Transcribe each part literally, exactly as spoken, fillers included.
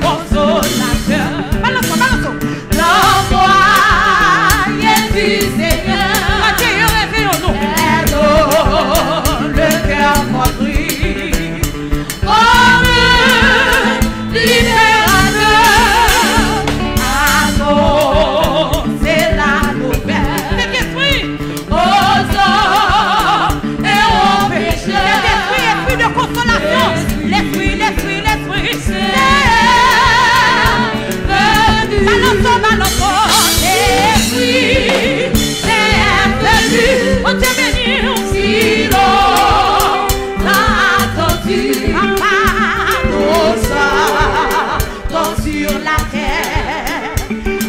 Consolateur. Balanse, balanse. L'envoyé du Seigneur. Bondye, yo reveye nou. Aide le cœur contrit. Comme libérateur, annoncer la nouvelle. Saint-Esprit. Aux hommes et aux pécheurs. Saint-Esprit, esprit de consolation. L'esprit, l'esprit, l'esprit. Seigneur, venu. Balanse, balanse. Esprit, Seigneur, venu. Bondye beni w. Si longtemps attendu. Papa. Nos âmes tant sur la terre.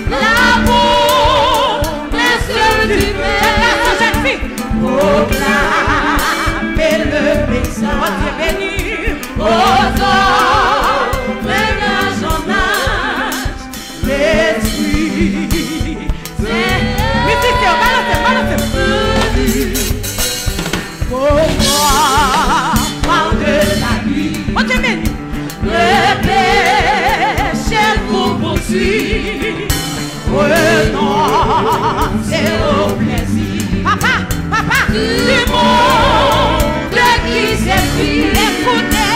La promesse du Père. Jèn gason, jèn fi. Proclamer le message. Bondye beni. Aux hommes d'âge en âge. L'Esprit Saint. Mizisyen, balanse, balanse. Pourquoi parler de la nuit? Bondye beni. Le péché vous poursuit, renoncez au plaisir. Papa, papa. Du monde qui s'épuise, écoutez,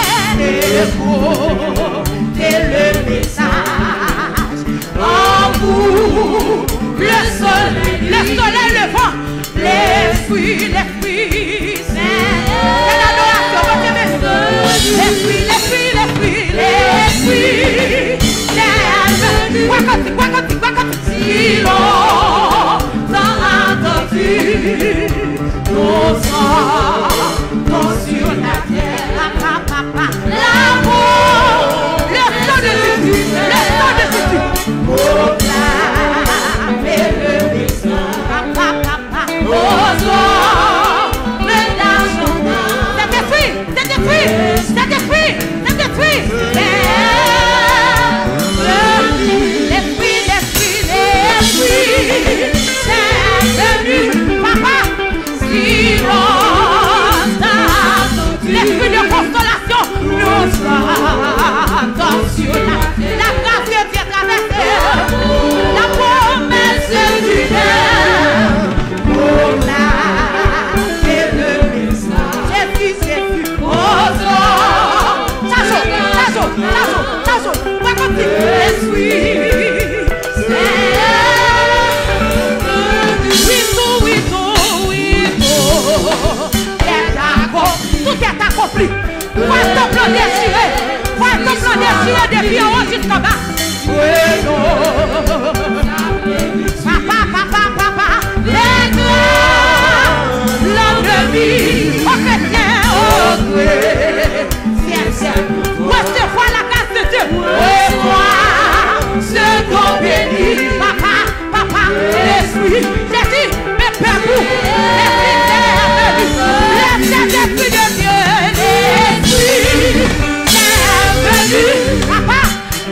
écoutez le message. En vous, le soleil, le soleil levant, l'esprit, l'esprit. Bèl adorasyon, Bondye beni. Lespri, lespri, lespri, lespri. Bwa kantik, bwa kantik, bwa kantik. Si longtemps attendu, nos âmes tant sur la terre. Papa, papa. L'amour, le sang de Jésus, le sang de Jésus. Proclamer le message. Papa, papa. Aux hommes d'âge en âge. Saint-Esprit, Saint-Esprit, Saint-Esprit, Saint-Esprit. L'Esprit, l'Esprit, l'Esprit Saint venu. Papa, si longtemps. L'esprit de consolation. Nos âmes tant sur la, la grâce de Dieu traverse. La promesse du Père. Proclamer le message. Jésus, Jésus, aux hommes. Chacho, chacho, chacho, chacho. Mwen konti. L'Esprit Saint. Oui, tout, oui, tout, oui, tout. Tèt akonpli. Tout tèt akonpli. Fwa ton plan dechire. Fwa ton plan dechire depi anwo jiskanba. Papa, papa, papa, les grands l'ennemi. Ô kretyen, ô kretyen. Resevwa la grâce de Dieu. Resevwa ce don béni. Papa, papa, Lespri, Jezi, men pèp ou, Lespri Sentespri de Dye, Lespri Sentespri, papa,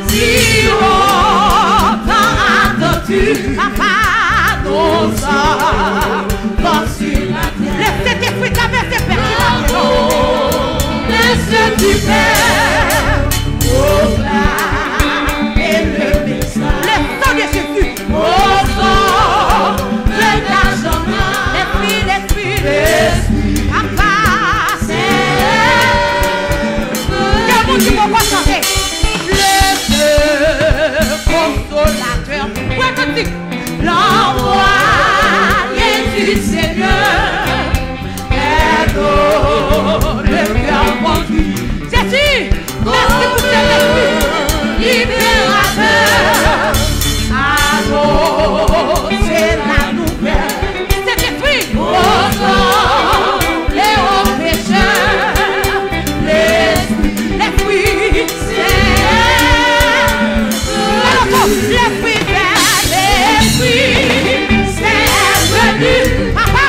si lontan atandi, papa, nou sòti. Le Sentespri travèse pèp ki pa gen non. Le sang de Jésus. Lespri, lespri, papa. Ke moun ki poko chante. Le Dieu consolateur. Pran kantik. L'envoyé du Seigneur est dans le cœur contrite. Jezi, mèsi pou Sentespri libérateur. Annoncer la nouvelle. Sentespri. Aux hommes et aux pécheurs. Lespri, Lespri Sent. Lespri Sent, Lespri Sent venu. Papa,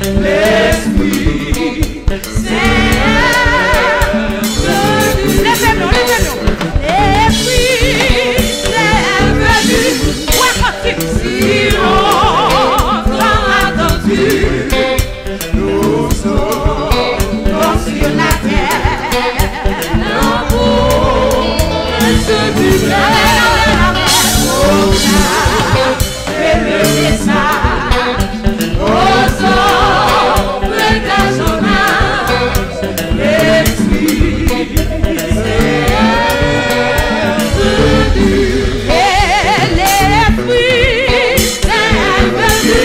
Lespri Senyè venu. Leve nou, leve nou. Lespri Senyè venu. Wè kantik. Si lontan atandi, nous sommes sur la terre. L'amour se divers. Et le message aux hommes d'âge en âge, l'Esprit Saint venu. Et l'Esprit Saint venu.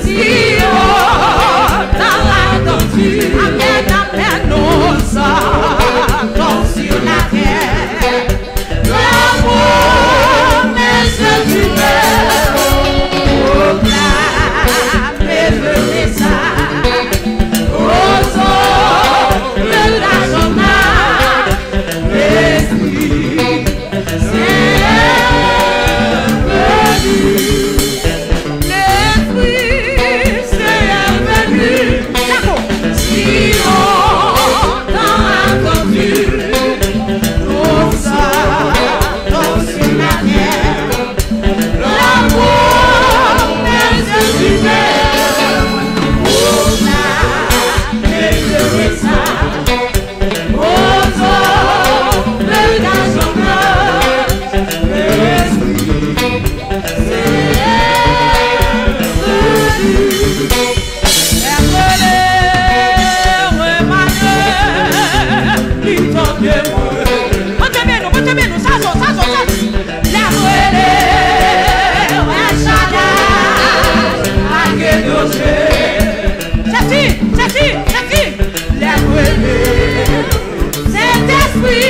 Si lontan atandi. Amen, amen, nous sommes sur la terre. La promesse du Père, proclamer le message aux hommes de la journée. L'Esprit Saint venu. L'Esprit Saint venu. Dakò. Si lontan atandi, nous sommes sur la terre. La promesse du Père, proclamer le message aux hommes d'âge en âge, l'Esprit Saint venu. Lè m rele, w Emmanuel, li tande mwen. Bondye beni w, Bondye beni w, sa zo, sa zo, sa zo. Lè m rele, w El Shaddai, malgre danje. Sesi, sesi, sesi. Lè m rele, Sentespri